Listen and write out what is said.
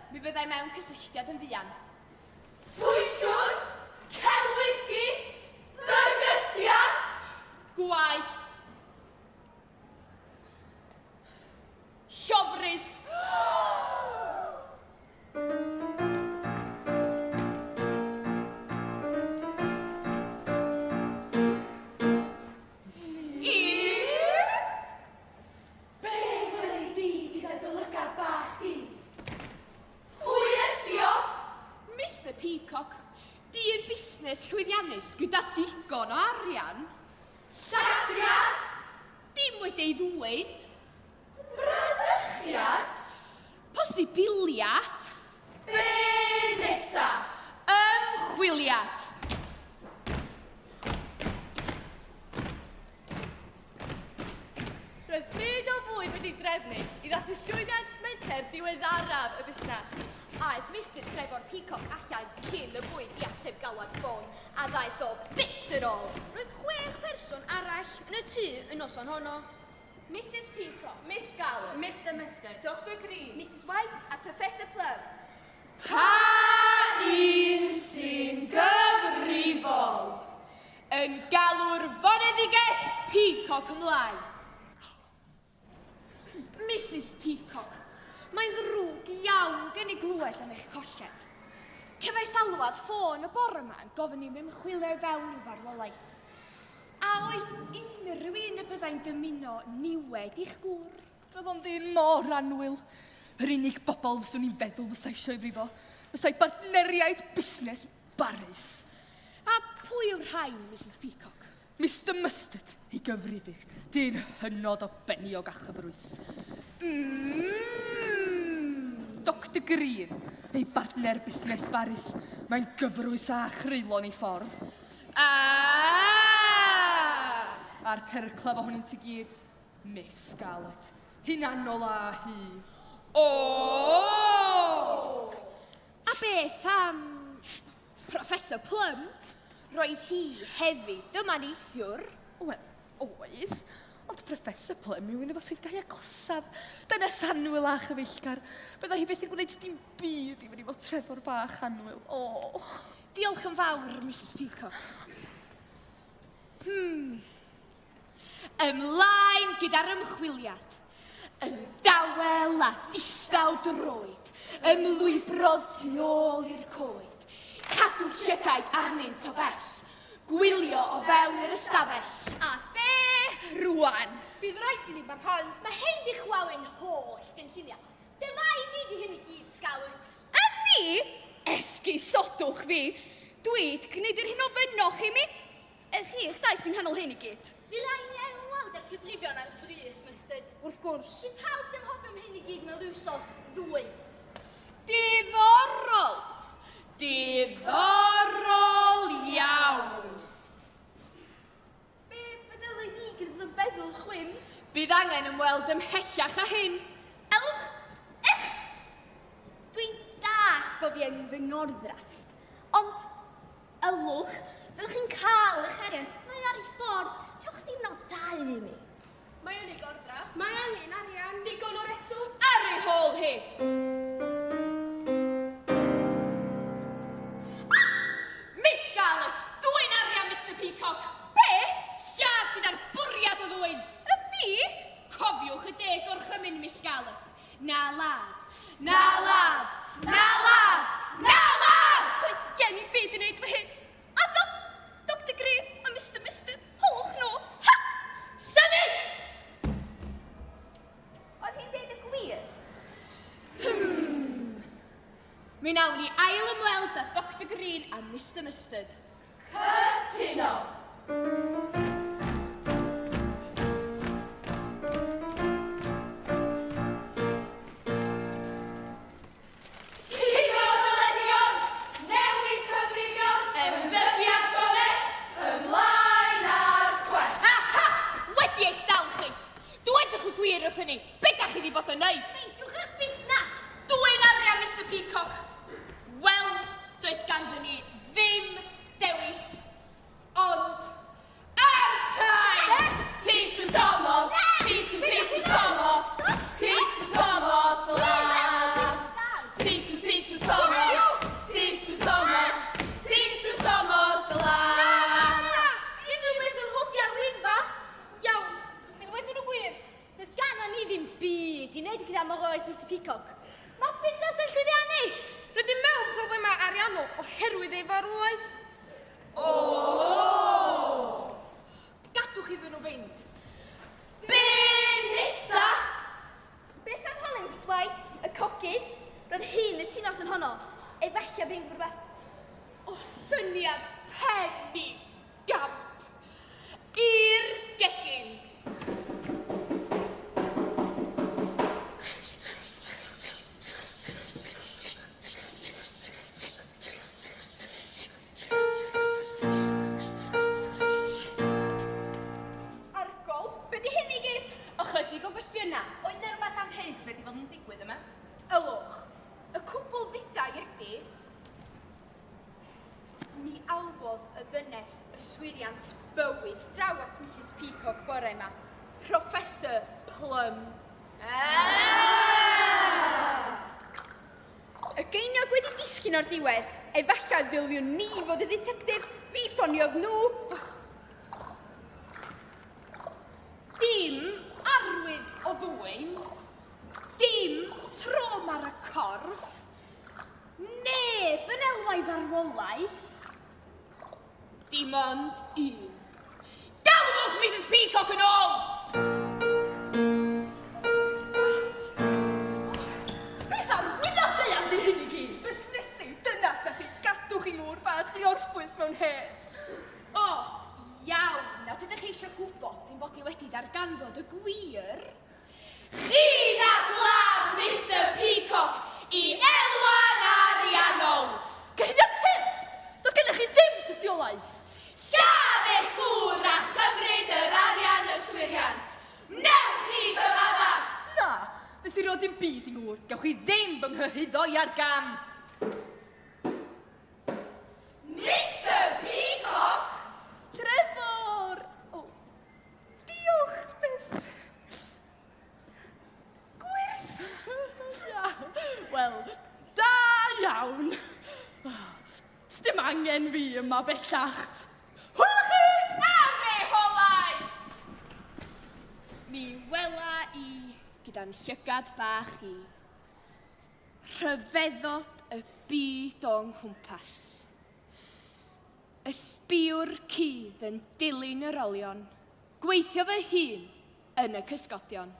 Mi fyddai mewn cysylltiad yn fuan. Twyllwr! Celwyddgi! Bygythiad! Gwaith! Llofrudd! Be weli di gyda dy lygad bach di? Pwy ydi o? Mister Peacock, dyn busnes llwyddiannus gyda digon o arian. Lladriad! Dim wedi ei ddwyn. Bradychiad? Posibiliad. Be nesa? Ymchwiliad. Roedd pryd o fwyd wedi drefnu i ddathlu llwyddiant menter diweddaraf y busnes. Aeth Mister Trefor Peacock allan cyn y bwyd i ateb galwad ffôn, a ddaeth o byth yn ôl. Roedd chwech person arall yn y tŷ y noson honno. Misus Peacock, Miss Scarlett, Mister Mustard, Doctor Green, Misus White a Professor Plum. Pa un sy'n gyfrifol yn galw'r foneddiges Peacock ymlaen? Misus Peacock, mae'n ddrwg iawn gen i glywed am eich colled. Cefais alwad ffôn y bore yma yn gofyn i mi ymchwilio i fewn i'w farwolaeth. A oes unrhyw un y byddai'n dymuno niwed i'ch gŵr? Roedd o'n ddyn mor annwyl. Yr unig bobl fyswn i'n feddwl fysa eisiau ei frifo, fysa'i bartneriaid busnes barus. A pwy yw'r rhain, Misus Peacock? Mister Mustard, ei gyfrifydd, dyn hynod o beniog a chyfrwys. Doctor Green, ei bartner busnes barus, mae'n gyfrwys a chreulon ei ffordd. A'r perclaf ohonynt i gyd, Miss Scarlett, hunanol a hi. O! A beth am Professor Plum? Roedd hi hefyd yma neithiwr. Wel, oedd. Ond Professor Plum yw un o fy ffrindiau agosaf. Dynes annwyl a chyfeillgar. Byddai hi byth yn gwneud dim byd i frifo Trefor bach annwyl. O! Diolch yn fawr, Misus Peacock. Ymlaen gyda'r ymchwiliad. Yn dawel a distaw droed, ymlwybrodd tu ôl i'r coed. Cadw llygaid arnynt o bell, gwylio o fewn yr ystafell. A be rwan? Bydd rhaid i ni barhau. Mae hyn di chwalu'n holl gynlluniau. Dy fai di di hyn i gyd, Scarlett. A fi? Esgusodwch fi. Dwi 'di gwneud yr hyn ofynnoch i mi. Y chi eich dau sy'n nghanol hyn i gyd. Fi rai ni ail ymweld â'r cyfrifion ar frys, Mustard. Wrth gwrs. Bydd pawb ddim hoffi am hyn i gyd mewn rhyw sos ddwy. Diddorol! Diddorol iawn! Be feddylia di gyda fy feddwl chwim? Bydd angen ymweld ymhellach â hyn. Ewch! Ech! Dwi'n dallt bo fi yn fy ngorddrafft, ond ylwch, fyddwch chi'n cael eich arian. Mae ar ei ffordd. Rhowch ddiwrnod ddau i mi. Mae yn ei gorddrafft. Mae angen arian. Digon o reswm. Ar ei hôl hi! Miss Scarlett, dwyn arian Mister Peacock. Be? Lladd gyda'r bwriad o ddwyn. Y fi? Cofiwch y deg orchymyn, Miss Scarlett. Na ladd. Na ladd. Na ladd. Na ladd! Doedd gen i byd i wneud efo hyn. Addo! Doctor Green a Mister Mister, holwch nhw. Ha! Symud! Oedd hi'n deud y gwir? Mi wnawn ni ail ymweld â Doctor Green a Mister Mustard. Cytuno! Curo dyledion, newid cyfrifion, ymddygiad gonest, ymlaen â'r cwest. Ha, ha! Wedi eich dal chi! Dwedwch y gwir wrthyn ni, be da chi wedi bod yn neud? Meindiwch eich busnes! Dwyn arian, Mister Peacock! Wel, does ganddyn ni ddim dewis, ond ar tai! Titw Thomas, Titw, Titw Thomas, Titw Thomas o las. Titw, wedi gyda marwolaeth Mister Peacock. Mae'r busnes yn llwyddiannus! Rydym mewn problemau ariannol oherwydd ei farwolaeth. Gadwch iddyn nhw fynd. Be nesa? Beth am holi Mrs White, y cogydd? Roedd hi'n y tŷ noson honno. Efallai bu'n gwybod rhywbeth. O syniad pen i gamp. I'r gegin. Argol, be di hyn i gyd? Ychydig o gwestiynau. Oedd 'na rywbeth amheus wedi bod yn digwydd yma? Ylwch, y cwbl ddudai ydy, mi alwodd y ddynes yswiriant bywyd draw at Misus Peacock bore yma, Professor Plum. Y geiniog wedi disgyn o'r diwedd, efallai ddyliwn ni fod y dditectif, fi ffoniodd nhw. Dim arwydd o ddwyn, dim trom ar y corff, neb yn elwa i farwolaeth, dim ond un. Galwch Mrs Peacock yn ôl! Beth ar wyneb daear di hyn i gyd? Busnesu, dyna da chi, gadwch i ngŵr bach i orffwys mewn hedd. O, iawn, nawr dydych chi eisiau gwybod dim bod ni wedi darganfod y gwir. Chi nath ladd Mister Peacock i elwa'n ariannol! Cyhuddiad hurt! Does gennych chi ddim tystiolaeth! Lladd eich gŵr a chymryd yr arian yswiriant! Wnewch chi gyfadda! Na, nes i roi dim byd i ngŵr. Gewch chi ddim fy nghyhuddo i ar gam. Mister Peacock! Trefor! O, diolch byth. Gwych! Ia, wel, da iawn. Sdim angen fi yma bellach. Hwyl i chi! Ar eu holau! Mi wela i gyda'n llygad bach i. Rhyfeddod y byd o'n nghwmpas. Ysbïwr cudd yn dilyn yr olion, gweithio fy hun yn y cysgodion.